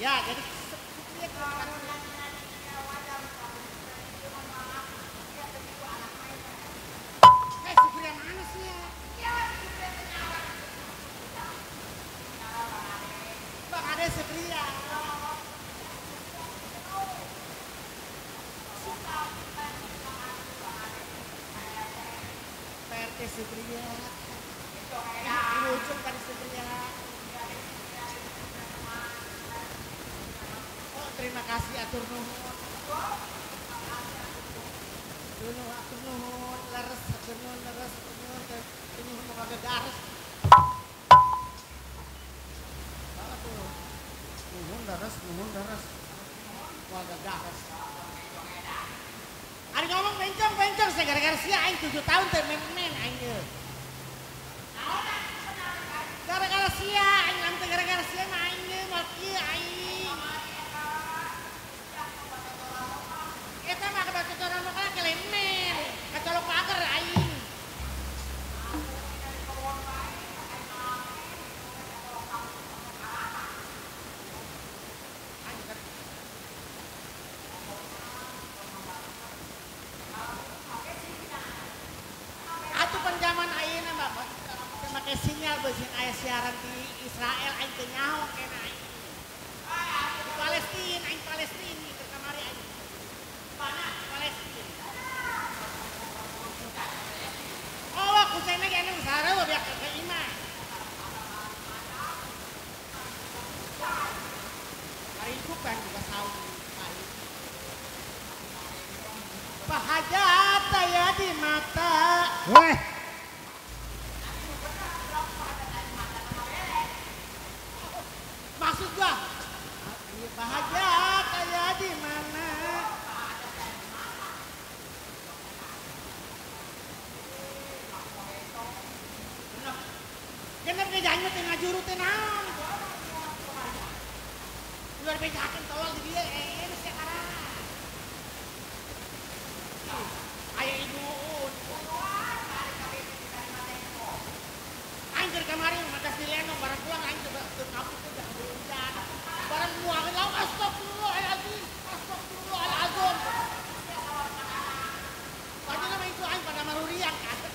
Supria, jadi Supria Supria mana sih ya? Bang ada Supria. PRT Supria. Ibu Ucung kan Supria. Oh terima kasih atur nuhun. Nuhun atur nuhun, leres atur nuhun, leres nuhun, nuhun mau kagak gares. Nuhun leres, nuhun leres, mau kagak gares. Ari ngomong bencong bencong, saya gara-gara sia aing 7 tahun teh men aing ye. Gara-gara sia aing lam teh gara-gara sia mah aing ye moal kieu aing. Eta mah kabaturan mah kana kelemen, kacolok pager aing. Atuh penjaman ayeuna mah make sinyal beusin aya siaran di Israel aing teu nyaho kena aing. Di Palestina aing Palestina keur kamari aing. Mana Palestina? Oh, Husain lagi anu sarua biak ke imah. Hari itu kan juga saung. Bahajat aya di mata. Weh. Maksud gua, bahajat aya di mana? Genep ge jangan teh ngajuru teh naon. Luar bejakeun tolol di dieu geus sekarang. Aya ibu aing keur kamari makas di lenong barang pulang aing teu ngapus teh hujan. Barang muangeun lauk astagfirullahalazim, astagfirullahalazim. Padahal mah itu aing pada maruriang kasep.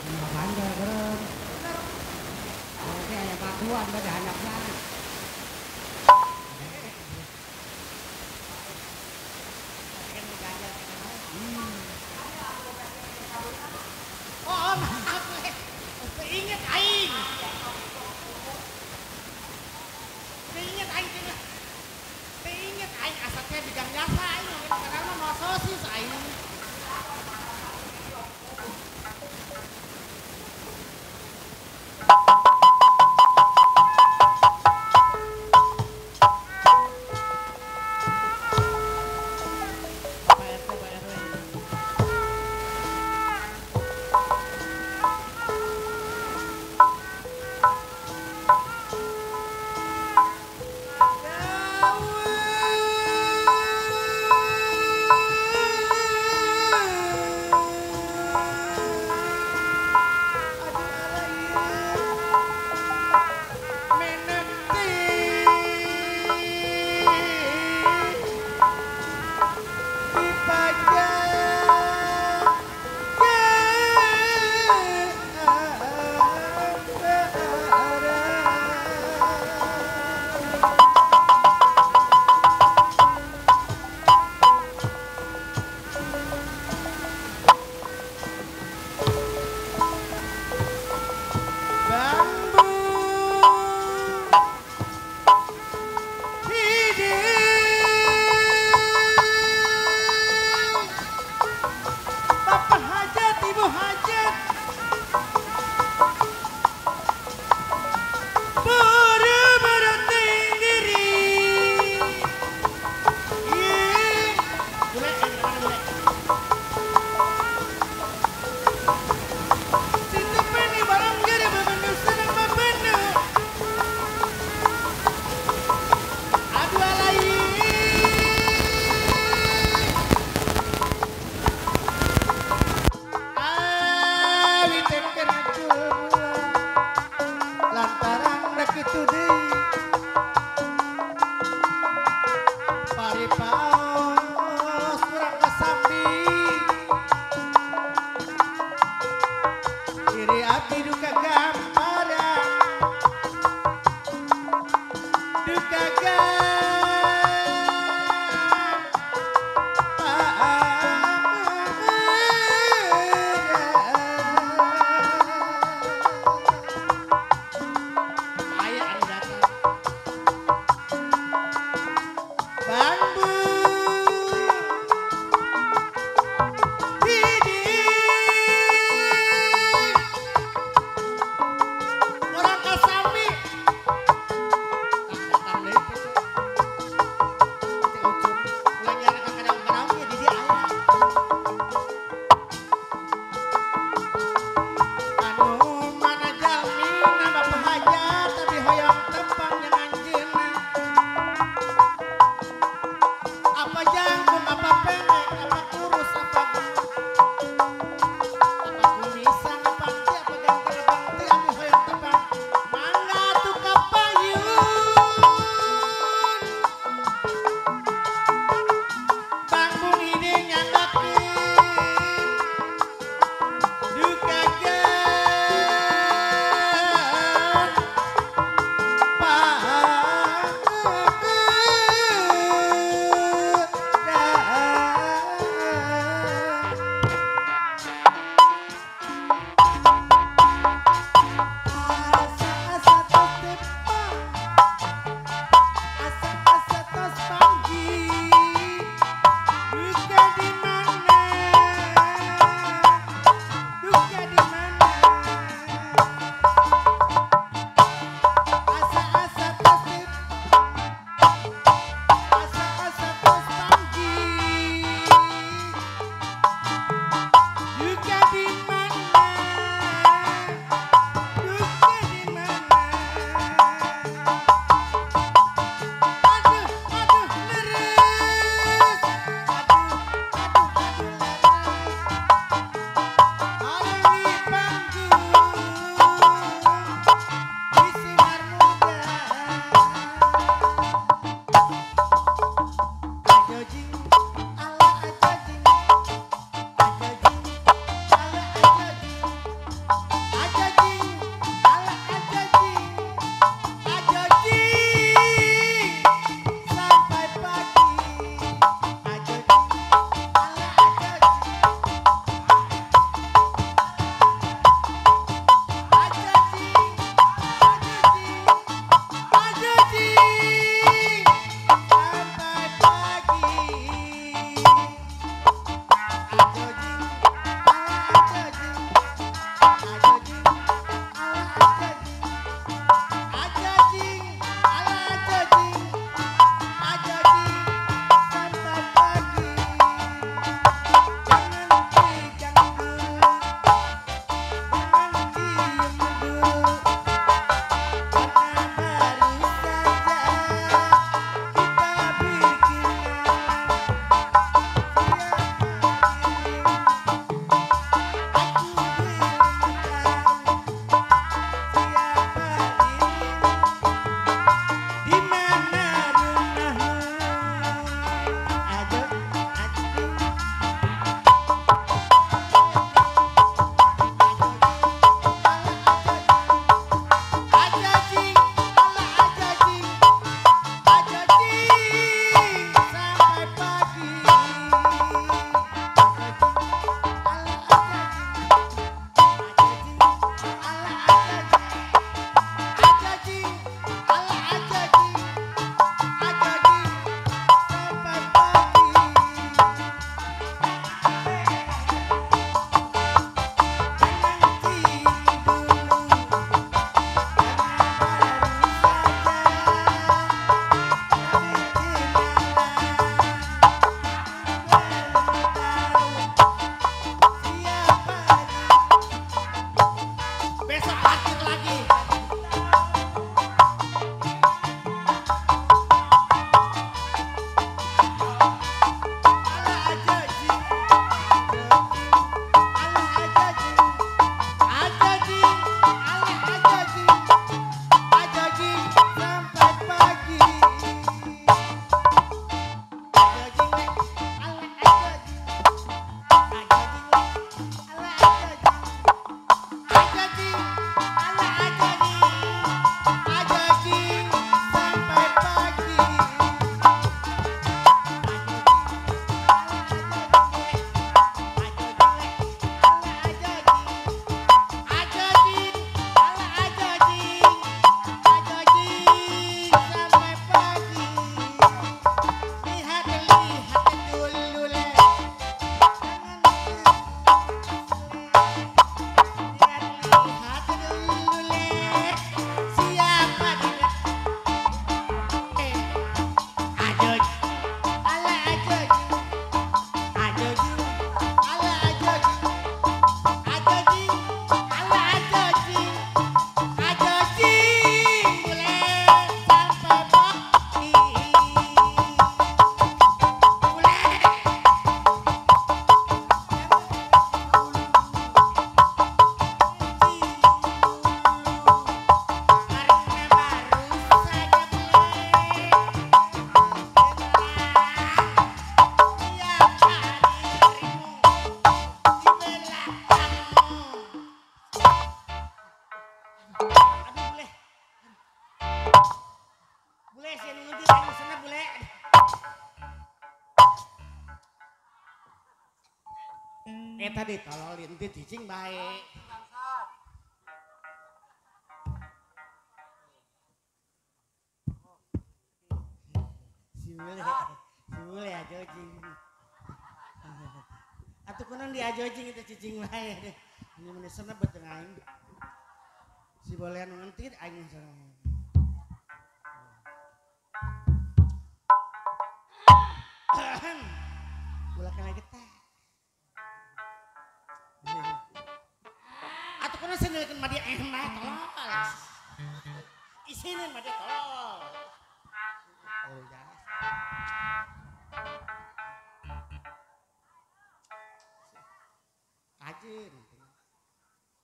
Enggak bandar beureum. Bener. Oke aya batuan bade handapna. Oh, maaf, inget aing. Inget aing teh. Inget aing asa teh bidang jasa aing karena mah sosis aing. Pak RT, Pak RW. tadi tolol ente cicing bae. Si bule ajojing. Atuh kunaon diajojing itu cicing bae. Ini meni senebet jeung aing. Si bule anu ngentit aing seneng. Ulah kena getah. Atuh kunaon sendilkeun mah dia mah tolol. Isinin mah dia tolol. Oh ya. Kajin.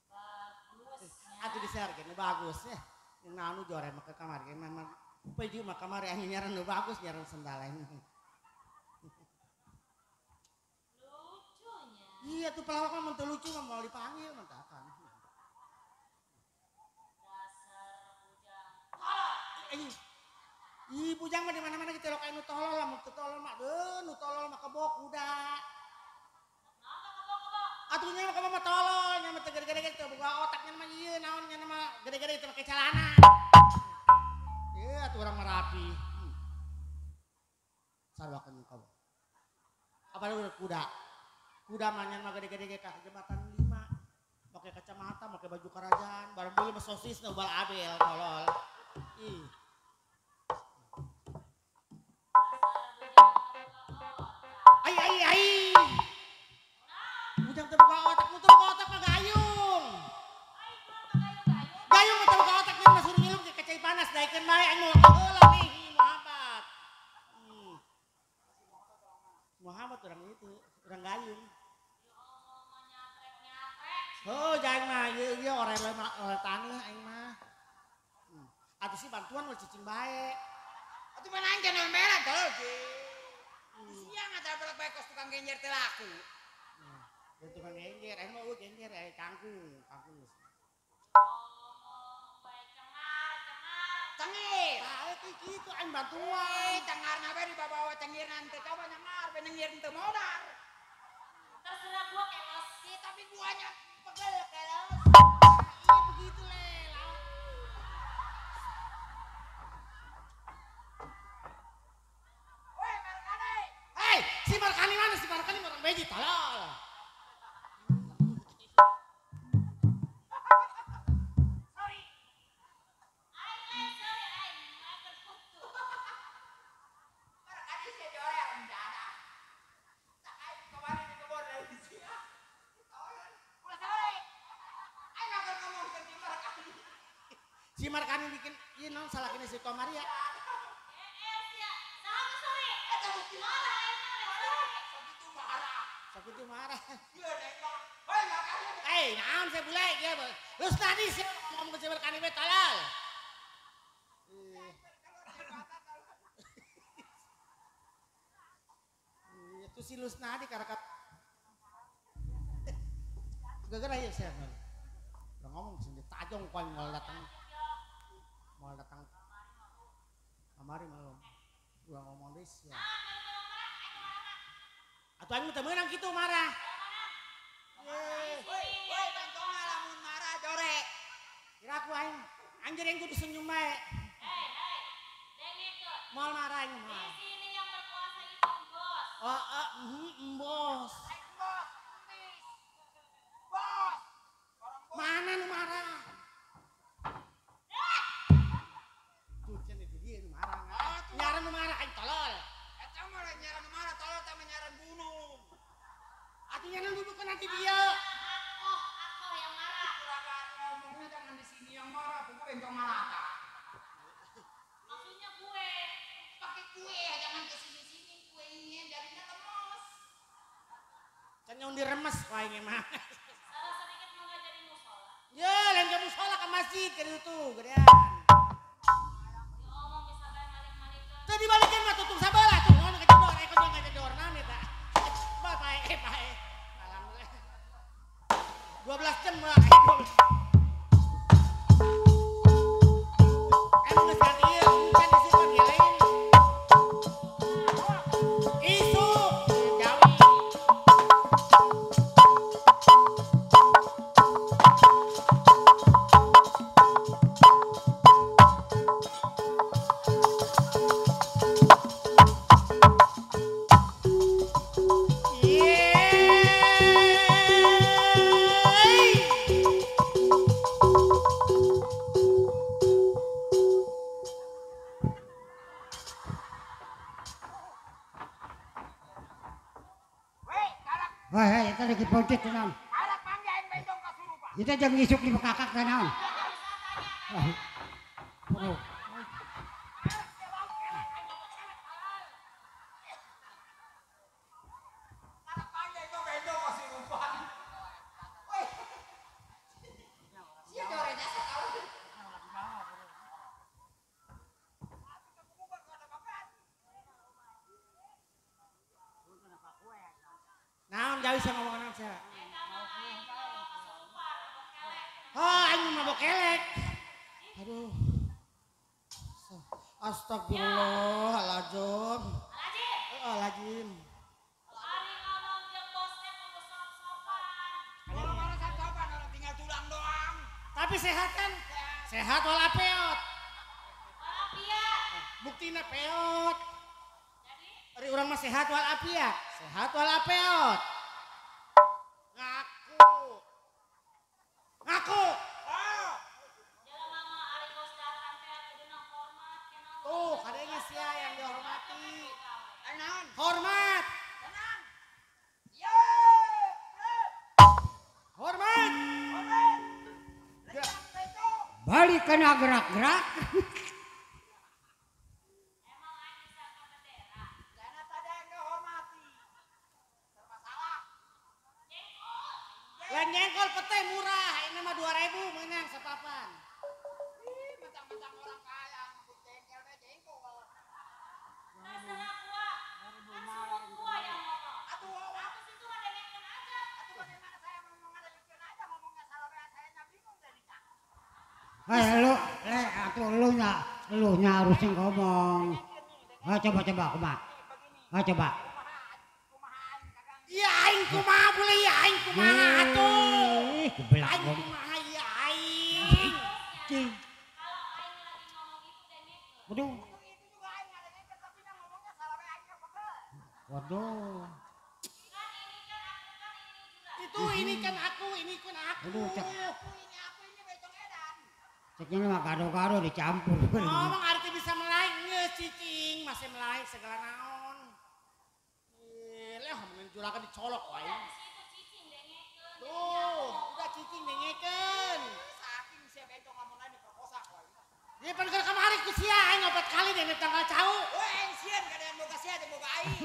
Bagus. Atuh disearkeun nu bagus ya. Yang anu jore mah ke kamar ge memang peju mah kamari anjing nyaran nu bagus nyaran sendal aing. Lucunya. Iya tuh pelawak mah mun teu lucu mah moal dipanggil mah teu akan. Dasar bujang. Tolol. Ih, bujang mah di mana-mana kita lok anu tolol lah, mun teu tolol mah deuh, nu tolol mah kebo kuda. Kenapa kebo-kebo? Atuh nya mah kebo mah tolol, nya mah teu gede-gede teu boga otak nya mah ieu naon nya mah gede-gede teu make calana. Ieu atuh urang mah rapi. Sarwakeun kebo. Apa lu kuda? Kuda mah nya mah gede-gede ge ka jembatan 5. Make kacamata, make baju kerajaan, bareng beli mah sosis nu bal abel tolol. Ih. Ai ai ai. Bujang teu boga otak, nu teu boga otak mah gayung. Gayung mah teu boga otak nya mah suruh ngilu ke cai panas daekeun bae aing moal heula nih Muhammad. Muhammad urang itu, urang gayung. Oh, jangan mah ieu ieu orang lain taneuh aing mah. Atuh sih bantuan mah cicing bae. Atuh mana aing jangan merah tolol. Siang ada berapa bae kos tukang genjer teu laku. Ya tukang genjer, aing mah eueuh genjer aya kangkung, kangkung. Ngomong bae cengar, cengar. Cengir. Tah eueuh kitu aing bantuan. Cengarna bae dibawa-bawa cengirna teu coba nyengar, benengir teu modar. Terserah gua kelos. Ih, tapi guanya pegel kelos. Iya begitu le. Woi, Markani. Hei, si Markani mana? Si Markani orang beji tolol. Sorry. Aing lain sorry aing makan kutu. Markani sia jore rencana. Tak aing kemarin di kebon dari sia. Tolol. Ulah sore. Aing akan ngomong ke si Markani. Si Markani bikin ieu naon salakina si Komaria. Eh sia, saha nu sorry? Eta bukti Marah aing mah sorry. Sakitu marah. Sakitu marah. Sieun aing mah. Woi, Markani. Eh, naon saya bule ieu. Terus tadi sih ngomong ke si Markani we tolol. Itu si Lusnadi karakat. Gara-gara ya saya. Udah ngomong sini tajong koin mau datang. Mau datang. Kamari mau. Udah ngomong deh ya. Atuh aing teu meunang kitu marah. Ye. Woi, woi, bentong lamun marah jore. Kira aku aing anjir yang kudu senyum bae. Hei, hei. Dengekeun. Moal marah aing Di mah. sini yang berkuasa itu bos. Oh, bos. Aing bos, tis. Bos. Orang bos. Mana nu marah? Tuh cenah di dieu nu marah. Nyaran nu marah aing tolol. Eta mah lain nyaran marah tolol teh mah nyaran gunung. Atuh nyaran duduk nanti dia. Aku yang marah. Kurakan ngomongnya jangan di sini yang marah, buku bentong malaka. Maksudnya gue. Pakai kue, jangan ke sini-sini kuenya jadinya lemes. Can nyaun diremes ku aing mah. Salah sedikit mau nggak jadi musola. Ye, lain ke musola ke masjid ke ditu gedean. Diomong bisa bae malik-malikeun. Teu dibalikeun mah tutung sabelah tuh ngono kejedor, eh kok ngajedor naon eta. Ba pae pae. Alhamdulillah. 12 jam mah 12. Emang geus ganti ieu, can isukan ge lain. Isuk jawi. Eta lagi pontit naon. Anak mangga aing bencong kasurupan. Itu jeung isuk di bekakak teh naon. Oh. Anak mangga aing bencong kasurupan. Woi. Sia dore jasa tahu. Naon jauh bisa ngomong naon sia. Oh, aing mabok kelek. Aduh. Astagfirullahaladzim. Aladzim. Ari ngomong jeung bosnya kudu sopan. Kalau warasan sopan orang tinggal tulang doang. Tapi sehat kan? Sehat walafiat. Walafiat. Buktina peot. Ari urang mah sehat walafiat. Sehat walafiat. Ngaku. Ngaku. Oh. Jelema mah ari bos datang teh kuduna hormat cenah. Tuh, kadangnya sia yang dihormati. Naon? Hormat. Tenang. Ye. Hormat. Hormat. Bencong. Balik kena gerak-gerak. Emang aing disangka bendera. Jangan ada yang dihormati. Serba salah. Jengkol. Lah nyengkol pete murah, ini mah 2000 menang sepapan. Ih, mentang-mentang orang kaya ngebut jengkel teh jengkol. Terserah gua. Kan suruh gua yang ngomong. Atuh, Terus itu mah dengekeun aja. atuh bagaimana saya mau ngomong aja ngomongnya salah saya bingung jadinya. Eh lu, le atuh lu nya harusnya ngomong. Ah coba coba kumaha. Ah coba. Iya aing kumaha boleh ya aing kumaha atuh. Ih, kebelak Aing ngomong. kumaha ya aing. Cing. Kalau aing lagi ngomong itu dengekeun. Waduh. Itu juga aing ngadengekeun tapi nya ngomongnya salah we aing pegel. Waduh. Kan ini kan aku kan ini juga. Itu ini kan aku, ini kan aku. Aduh, cek. Aku ini bencong edan. Ceknya mah gado-gado dicampur. Ngomong arti bisa melain geus cicing, masih melain segala naon. Ih, leh ngomongin juragan dicolok wae. Udah di situ cicing dengekeun. Tuh, udah cicing dengekeun. Saking sia bencong ngomongna diperkosa ku aing. Ieu pan keur kamari ku sia aing opat kali deh tanggal cau. Weh aing sieun kadean boga sia teh boga aing. Ih,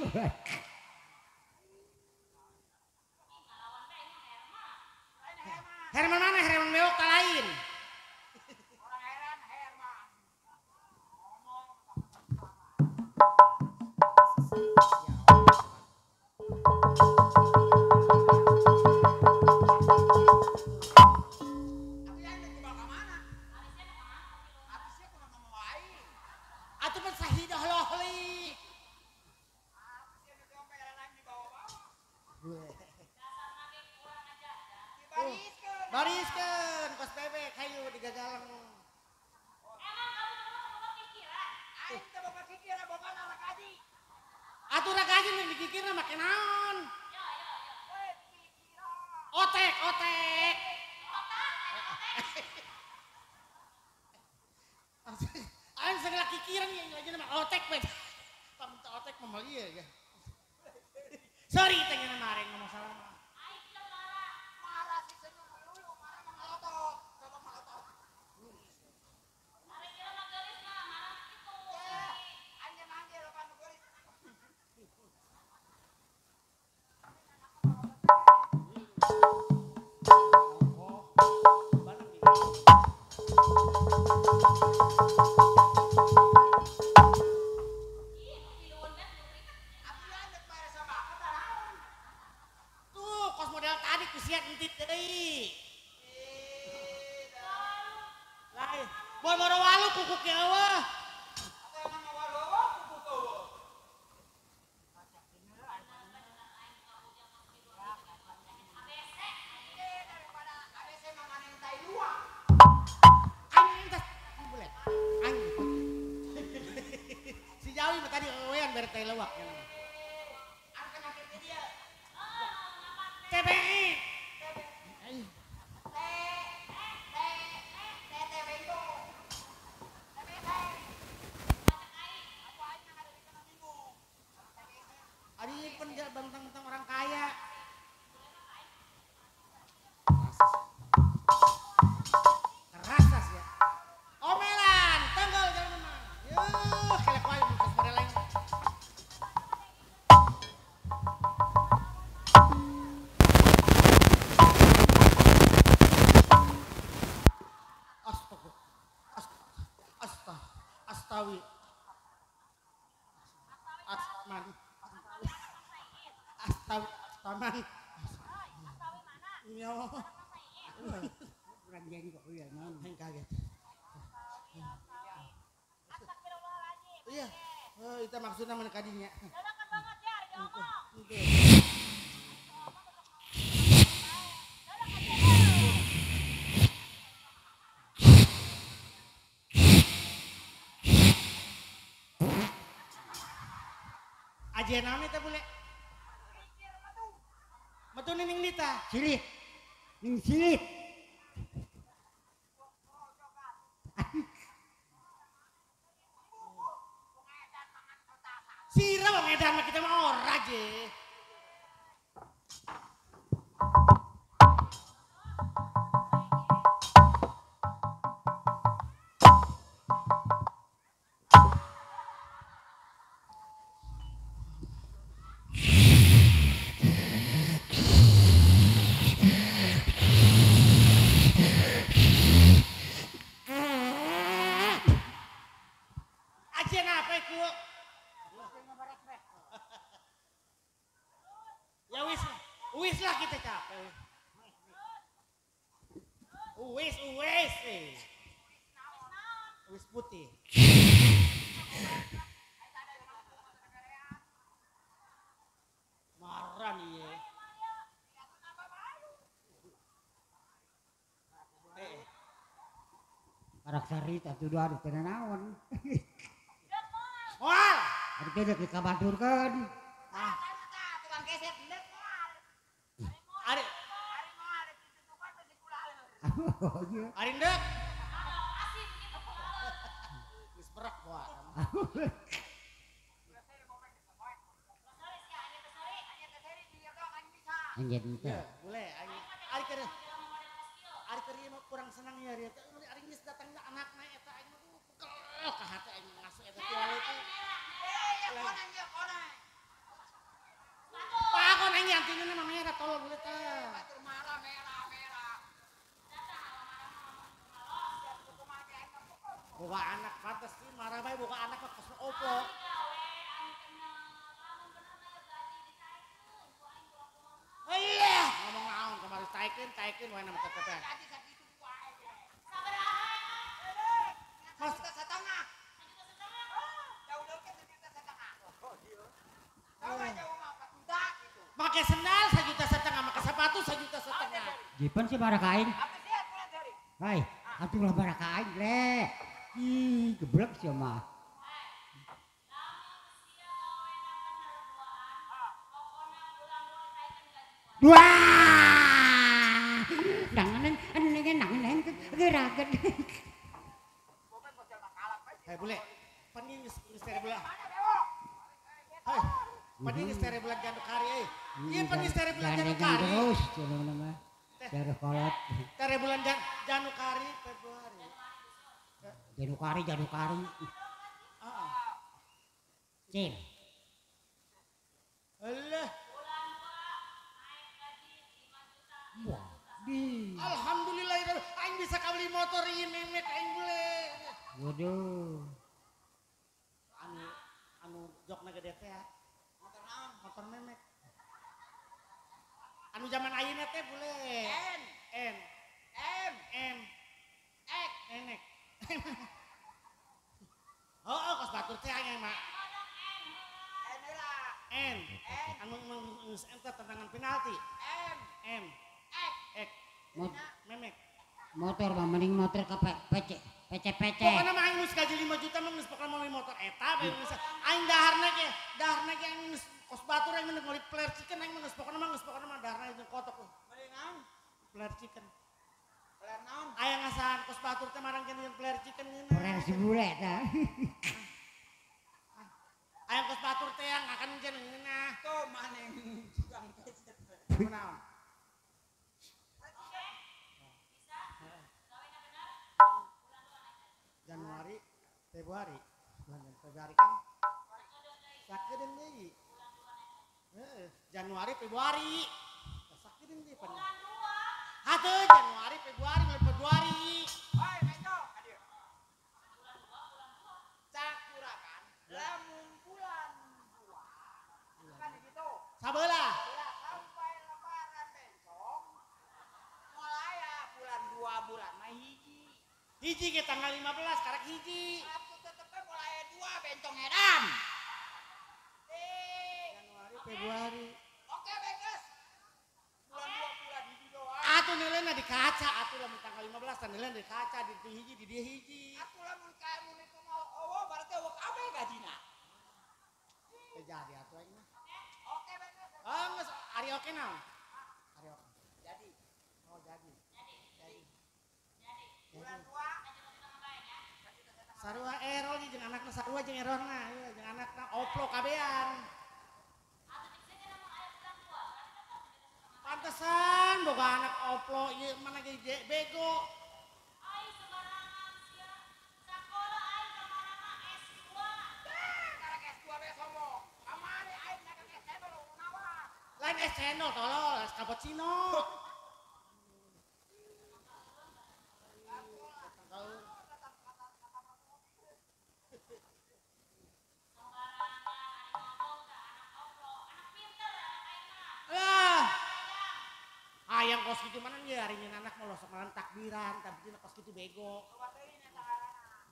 ngalawan teh aing mah Herman. Lain Herman. Herman mana? Herman bewok tak lain. Orang heran Herman. Ngomong Tapi aing geus dibawa ka mana? Alisnya nu kumaha tapi lu. Habisnya kudu ngomong aing. Atuh pan sahidah lohli. Habisnya nu diombelan aing dibawa-bawa. Dasarna ge kurang ajar dah. Dibariskeun. Bariskeun kos bebek hayu digagalang. Emang kamu berdua boga pikiran? Aing teh boga pikiran boga anak haji. Atuh ragaji nu dikikirna make naon? Yo yo yo. Weh pikiran. Otek, otek. Otak, otak. Aing segala kikiran yang lagi nama otek we. Paminta otek mah moal ieu ya. Sorry teh ngena mah ngomong salah mah. Aing teu marah. Marah si senyum melulu, marah mah ngelotok. Coba ngelotok. Ari jelema geulis mah marah kitu. Aing ge manggil loba nu geulis. Ih, piluun teh leutik. Atuh aing geus bare sabaka tah naon. Tuh, kos model tadi ku sia entit deui. Lain. Moal moro walu kuku ke eueuh. Atuh emang ngawalu kuku teu. Eh daripada ABC mah maneh tai luang. Aing tas bulet. Aing. Si Jawi mah tadi eueuan bere teh leuwak nya. Anu penyakit di dia. TBI. T T T T bengkok. T B T. Anjing kok iya naon. Aing kaget. Astagfirullahaladzim. Iya. Oh, itu maksudna mun kadinya. Dadakan banget ya, ari ngomong. Ajian naon eta bule? Metu ning Nita. Silit. Ning silit. Sira wong edan mah kita mah ora je. Ajian apa iku? Ya wis, wis lah kita capek. Wis, wis, wis putih. Marah nih ya. Karak sari atuh dua aduh kena naon. Moal. Aduh teh dikabaturkeun. Ah. Tukang keset bener moal. Ari Ari moal ditutupan besi kula aleur. Oh iya. Ari ndek. Geus berak moal. Anjeun teh. Boleh aing ari keur ari keur ieu mah kurang senang ya ari ari geus datang anakna eta aing mah pegel ka hate aing ngasuh eta tiwale teh. Pakon aing yantinna mah merah tolol boleh teh. Batur marah merah merah. Boga anak pantes sih marah bae boga anak mah kos opo. Iya, ngomong naon kemarin taikeun taikeun wae nama tetep. Mas setengah. Jauh deket 1,5 juta. Jauh jauh mah 4 juta gitu. Make sendal 1,5 juta, make sepatu 1,5 juta. Jipen sih baraka aing. Hai, atuh lah baraka aing le. Ih, geblek sia mah. Wah! Nang nang nang nang gerakan. Hai bule, pan geus tere bulan. Hai, pan geus tere bulan Januari euy. Ieu pan geus tere bulan Januari. Terus cenah mah. Tere kolot. Tere bulan Januari, Februari. Januari, Januari. Heeh. Cil. Alah. Wah, di. Alhamdulillah aing bisa kabeli motor ieu memek aing bule. Waduh. Anu anu jokna gede teh ya. Motor naon? Motor memek. Anu zaman ayeuna teh bule. N N M M X nenek. Oh, kos batur teh aing mah. N lah. N. Anu geus ente tendangan penalti. M M X memek. Motor mah mending motor ka PC PC PC. Pokokna mah aing geus gaji 5 juta mah geus pokona meuli motor eta bae geus. Aing daharna ge, daharna ge aing geus kos batur aing meuli player chicken aing geus pokona mah daharna jeung kotok. Meuli naon? Player chicken. Player naon? Aya ngasahan kos batur teh marang jeung player chicken ngeunah. Player si bule tah. Aya kos batur teh yang akan jeung ngeunah. Tuh maneh tukang keset. Kunaon? Januari, Februari, bulan Februari kan? Sakedeun deui. Heeh, Januari, Februari. Sakedeun deui pan. Hatuh Januari, Februari, bulan Februari. Hoi, mejo, ka dieu. Cakurakan lamun bulan 2. Kan gitu. Sabeula. Sampai lebaran besok. Mulai bulan 2 bulan. Hiji ge tanggal 15 karek hiji. Atuh tetep we moal aya 2 bencong edan. Januari, Februari. Oke, beres. Bulan 2 bulan hiji doang. Atuh nilainya di kaca, atuh lamun tanggal 15 tah nilainya di kaca di hiji di dieu hiji. Atuh lamun kae mun itu mah eueuh berarti eueuh kabeh gajina. Teu jadi atuh aing mah. Oke, beres. Oh, geus ari oke naon? Ari oke. Jadi. Oh, jadi. Jadi. Jadi. Bulan 2. Sarua erol jeung anakna sarua jeung erolna, ieu jeung anakna oplo kabehan. Pantesan boga anak oplo ieu mana ge bego. Ai sembarangan sia. Sakola aing kamarana S2. Karek S2 we sombong. Kamari aing dagang es cendol nawa. Lain es cendol tolol, es cappuccino. Hayang kos kitu mana nya hari nyeun anak mau sok malam takbiran, tapi dina kos kitu bego.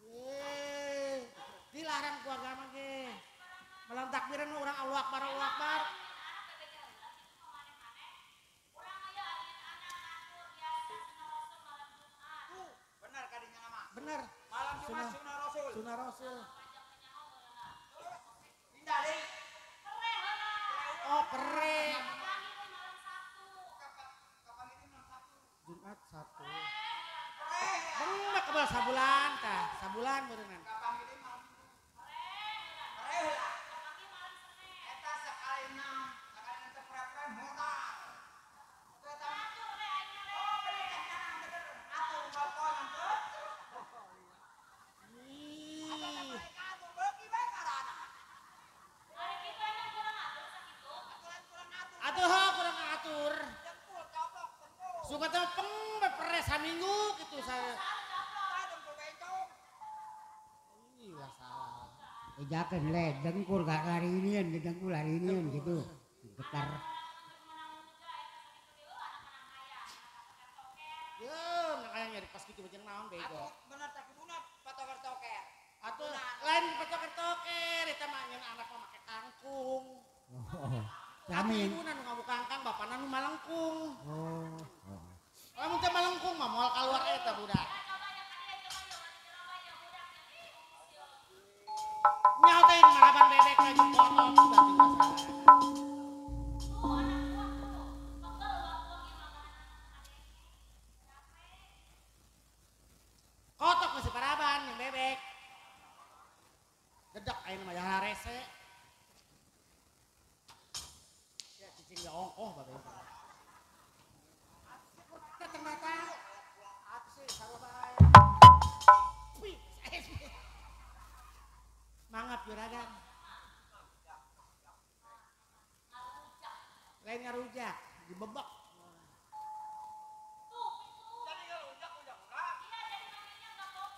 Ye, dilarang ku agama ge. Malam takbiran mah urang Allahu Akbar, Allahu Akbar. Benar kadinya nama. Benar. Malam Jumat sunah Rasul. Sunah Rasul. Pindah deui. Oh, pere. Jumat Sabtu. Bang kebal sabulan tah, sabulan beureunnan. Kapan gede malam Minggu. Pere heula. Eta sakali enam, sakali teu pere-pere modal. Eta oh, bener bener. Atuh ngopo nangkeut. Ih. Atuh beuki bae karana. Ari kitu emang kurang atur sakitu. Aturan kurang ngatur. Atuh heuh kurang ngatur. Dengkul coplok dengkul. Suka teh peng pere saminggu gitu saya. Tah dengkul bencong. Iya salah. Ejakeun le dengkul gak lari inian, dengkul lari inian gitu. Getar. Ye, aya nyari kos kitu jeung naon bego. Atuh bener teh kuduna patoker toker. Atuh lain patoker toker eta mah nyeun anak mah make kangkung. Oh. Sami. Ibuna nu ngabuka kangkang bapana nu malengkung. Oh. Lamun teh malengkung mah moal kaluar eta budak. Nyaho teh maraban bebek lagi kotok berarti masalah. Tuh anak gua tuh. Pegel gua ge makanan Kotok masih paraban yang bebek. Dedek ayeuna mah ya rese. Ya cicing ge ongkoh babe. Datang datang. Atuh sih sarua bae. Wih, mangap juragan. Lain ngarujak, dibebek. Jadi ngarujak ujak urang.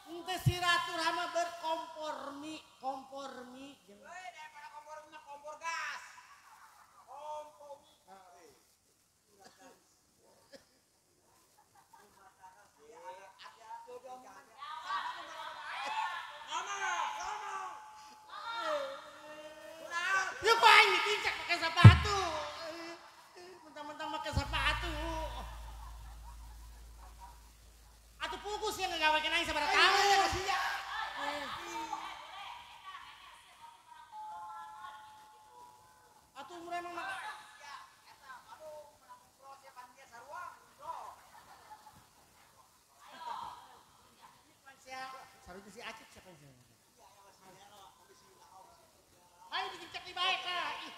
Ente silaturahmi berkompormi, kompormi jeung Euy, daripada kompor mah kompor gas. Kompomi. Ngomong, ngomong. Kunaon? Yuk aing ditincak pakai sepatu. Mentang-mentang pakai sepatu. Atuh pugus yang ngagawekeun aing sabaraha tahun. Atuh umur emang Ya, eta aduh menang umroh sia pan dia sarua umroh. sia sarua si Acik siapa yang sih? Ayo ditincak di bae kah. Ih.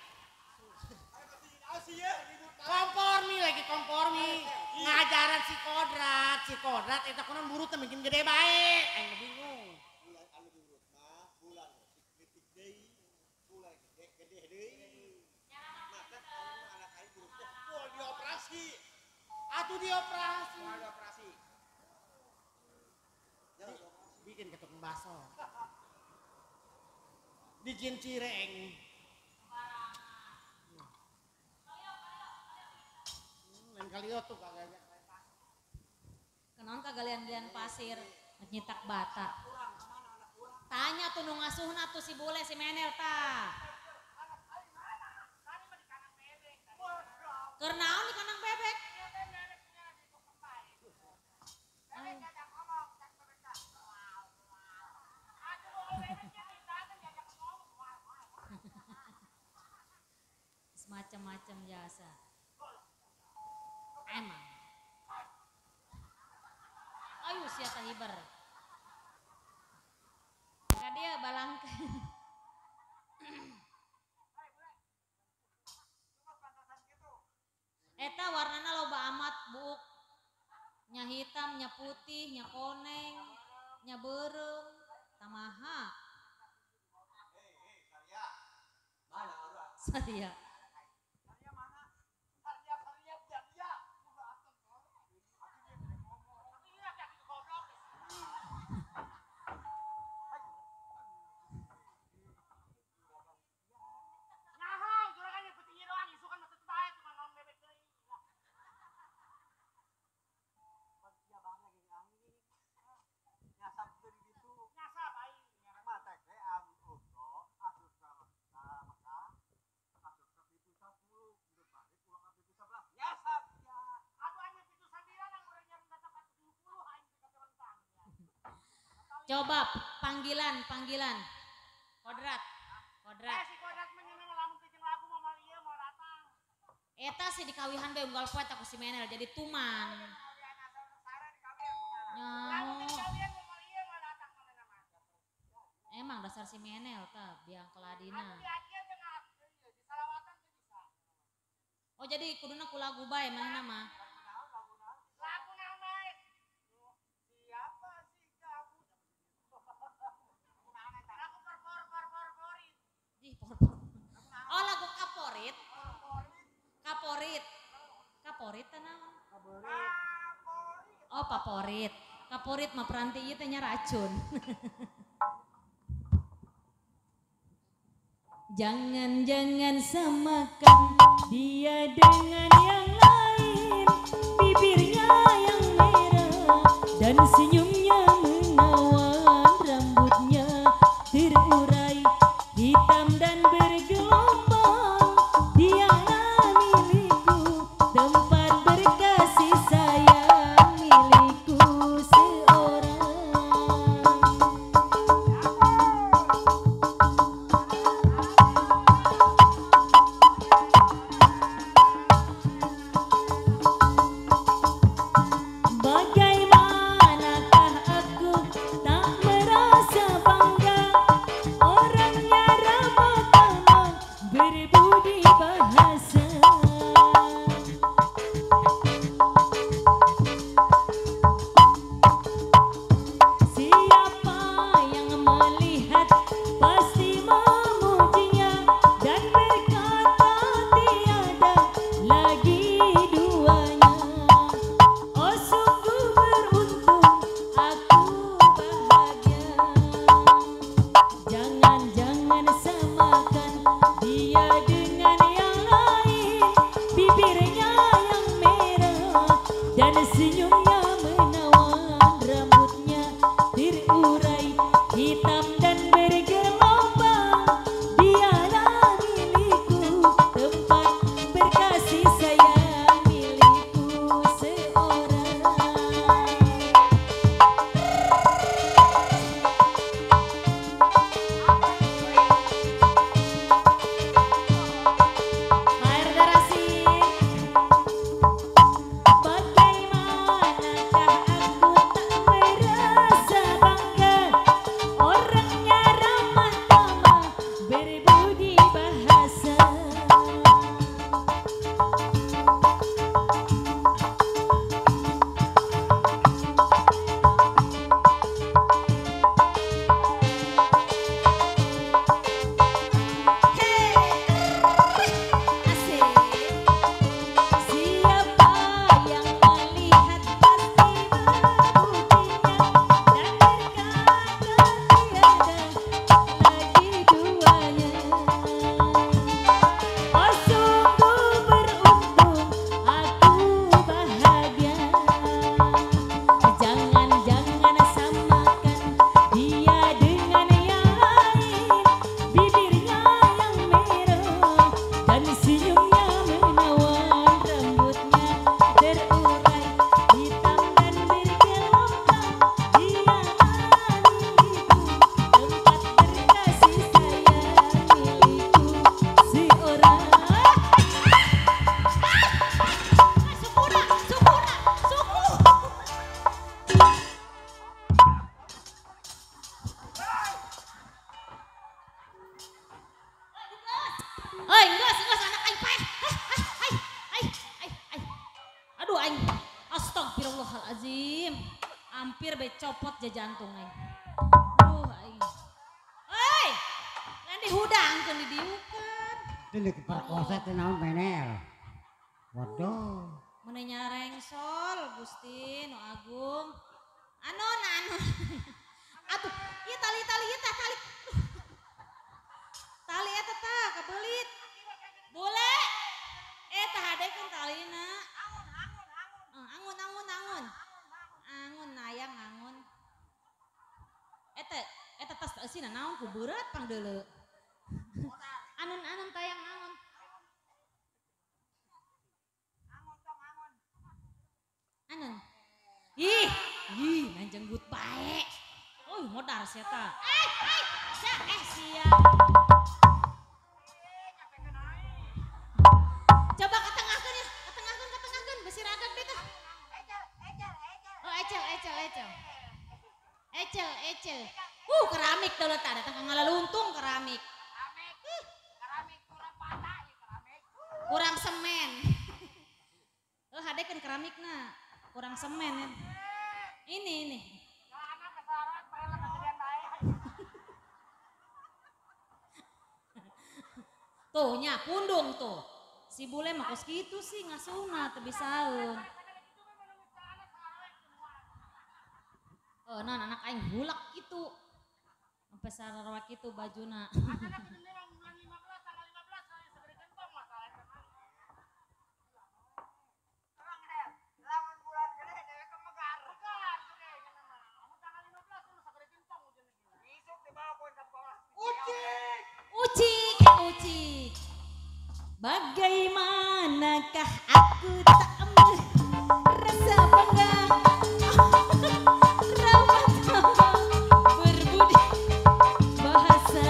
Kompormi lagi kompormi. Ngajaran si Kodrat eta kunaon burut teh bikin gede bae. Aing bingung. Bulan anu burut mah bulan leutik deui, bulan gede gede deui. Maka anu anak aing burut teh moal dioperasi. Atuh dioperasi. Moal dioperasi. Ya dioperasi. Bikin ke tukang bakso. Dijin cireng. Lain kali tuh kagak. Kenaon kagalian-galian pasir. Nyitak bata. Tanya tuh nu ngasuhna tuh si bule si Menel tah. Keur naon di kandang bebek? Semacam-macam jasa. Emang. Ayo sia tahiber. Kadia balangkeun. Eta warnana loba amat buuk. Nya hitam, nya putih, nya koneng, nya beureum, tamaha. Saria. Coba panggilan. Kodrat. Si Kodrat menyenang lamun teu lagu mau ieu mau datang. Eta sih dikawihan bae unggal poe ku si Menel jadi tuman. Nyaho. Emang dasar si Menel tah biang keladina. Oh jadi kuduna ku lagu bae manehna mah. Lagu naon bae? Siapa sih kamu? Lagu por-por-por-porit. Ih, por-por. Oh, lagu kaporit. Kaporit. Kaporit teh naon? Oh, paporit. Kaporit mah peranti ieu teh nya racun. Jangan-jangan samakan dia dengan yang lain, bibirnya yang merah dan senyumnya menawan, rambutnya terurai hitam dan bergelombang. Dialah milikku, tempat berkasih sayang, milikku seorang. Bagaimana Hampir be copot jajantung aing. Aing. Hei! Lain dihudangkeun didiukeun. Teu diperkosa teh naon menel. Waduh. Mun nyarengsol Gusti nu Agung. Anon anon. Atuh, ieu tali-tali ieu tah tali. Tali eta tah kabeulit. Bule. Eta hadekeun talina. Angun angun angun. Angun angun angun. Angun nayang angun. Eta eta tas eusina naon ku beureut pangdeuleu. Anun anun tayang angun. Angun tong angun. Anun. Ih, ih manjenggut bae. Oh, modar sia ta. Eh, eh, sia eh sia. Coba ketengahkeun ya, ketengahkeun, ketengahkeun, besi ragak deh tah. Oh, ecel, ecel, ecel. Ecel, ecel. Keramik deuleu tah, datang ka ngalaluntung keramik. Keramik kurang patah ya keramik. Kurang semen. Oh, hadekeun keramikna, kurang semen ya. Ini ini. Tuh nya pundung tuh. Si bule mah kos kitu sih ngasuna teu bisaeun. Oh, nah anak aing hulak gitu. Sampai sarawak kitu bajuna. Ucik, ucik. Bagaimanakah aku tak merasa bangga. Ramah tamah berbudi bahasa.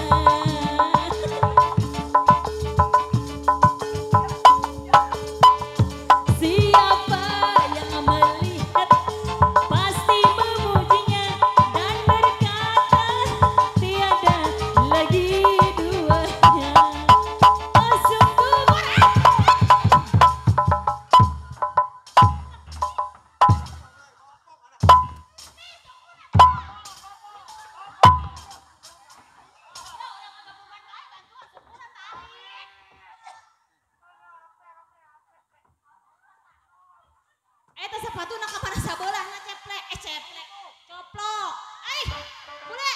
Siapa yang melihat pasti memujinya dan berkata tiada lagi duanya. Oh, sungguh Eta sepatu nak kapan sabelah na ceplek, eh ceplek, coplok. Ai, bule.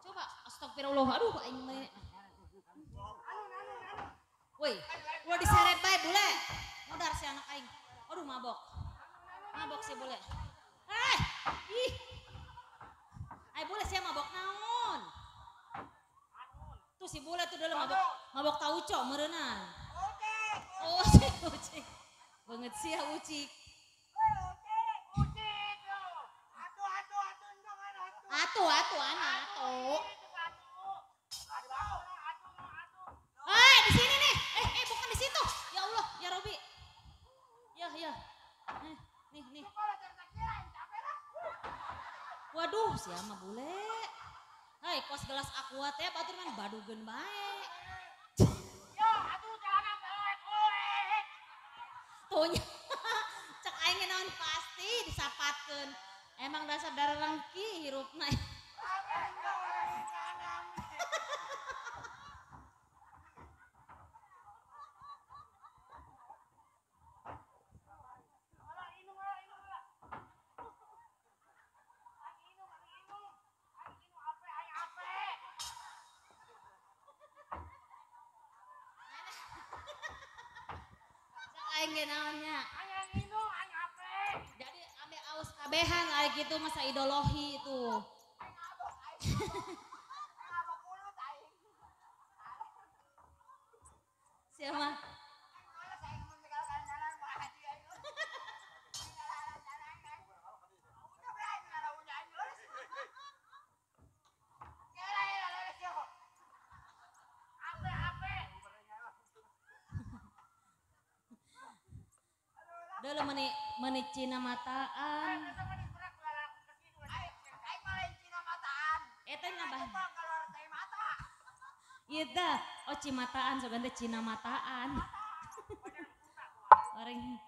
Coba astagfirullah, aduh aing mah. Woi, ulah diseret bae bule. Modar si anak aing. Aduh mabok. Mabok si bule. Eh, ih. Ai bule sia mabok naon? Tuh si bule tuh dulu mabok, mabok tauco meureunnan. Oh, si ucik. Banget sih ya ucik. Atuh, atuh, anak, atuh. Eh, di sini nih. Eh, eh, bukan di situ. Ya Allah, ya Robi. Ya, ya. Eh, nih, nih. Waduh, siapa bule? Hai, kos gelas aqua teh batur man badugeun bae. Tuh cek aing naon pasti disapatkeun. Emang dasar darah rengki hirupna. Aing ge naonnya. Jadi ame aus kabehan ari kitu masa ideologi itu. Siapa? Dulu meni meni Cina mataan. Eta nabah. Iya dah, oh Cimataan so ganti Cina mataan. Orang.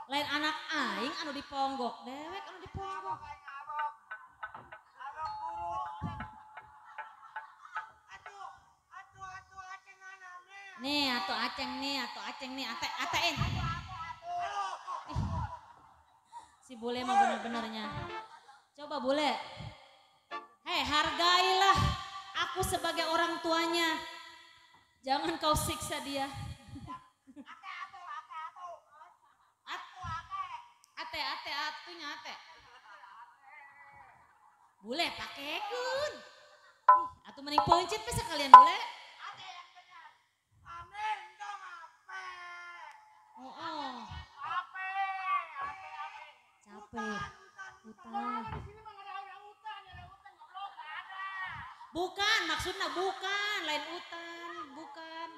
Lain anak aing anu diponggok, dewek anu diponggok. Nih atuh aceng nih, atuh aceng nih, ate atein. Si bule mah bener-benernya. Coba bule. Hei, hargailah aku sebagai orang tuanya. Jangan kau siksa dia. Ate ate atunya ate. Bule pakekeun. Atuh mending peuncit we sekalian bule. Oh. Capek. Hutan. Bukan, maksudnya bukan, lain hutan, bukan.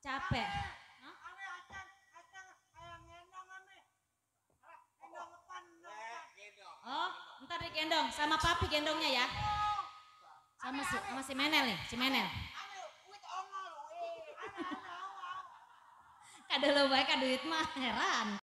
Capek. Hah? Oh, ntar digendong sama papi gendongnya ya. Sama si Menel nih, si Menel. Kada lo bae ka duit mah heran.